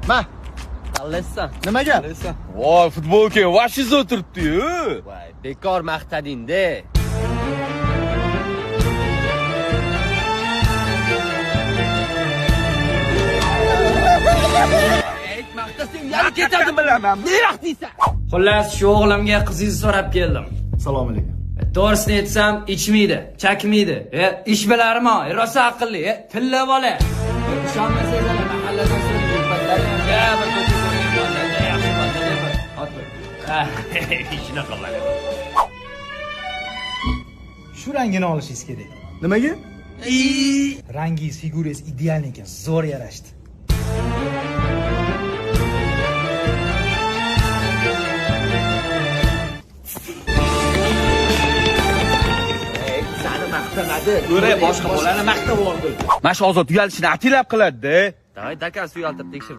Ma, Tanlaysan. nima gap? Voy, futbolka вообще o'tiribdi-yu. Voy, bekor maqtading-da. Maqtasang yana ketadi bilaman. Ne vaqtiysan? Xullas, shu o'g'limga qizingizni so'rab keldim. Assalomu alaykum. To'g'risini aytsam, ichmaydi, chakmaydi. Ish bilarman, rosa aqlli, tilla bola. Ishonmasangiz ana mahalladan so'rang, bir ko'cha ko'rgan bola, yaxshi bola deb. Otib. Shunaqa bola. Shu rangini olishingiz kerak. Nimaga? Rangingiz, figurangiz ideal ekan, zo'r yarashdi. Sani maqtamadi. Ko'ray boshqa bolani maqtab oldi. Mana shu Ozod uyalishini atilab qiladi-da. Давай, dokan uyaltirib tekshir.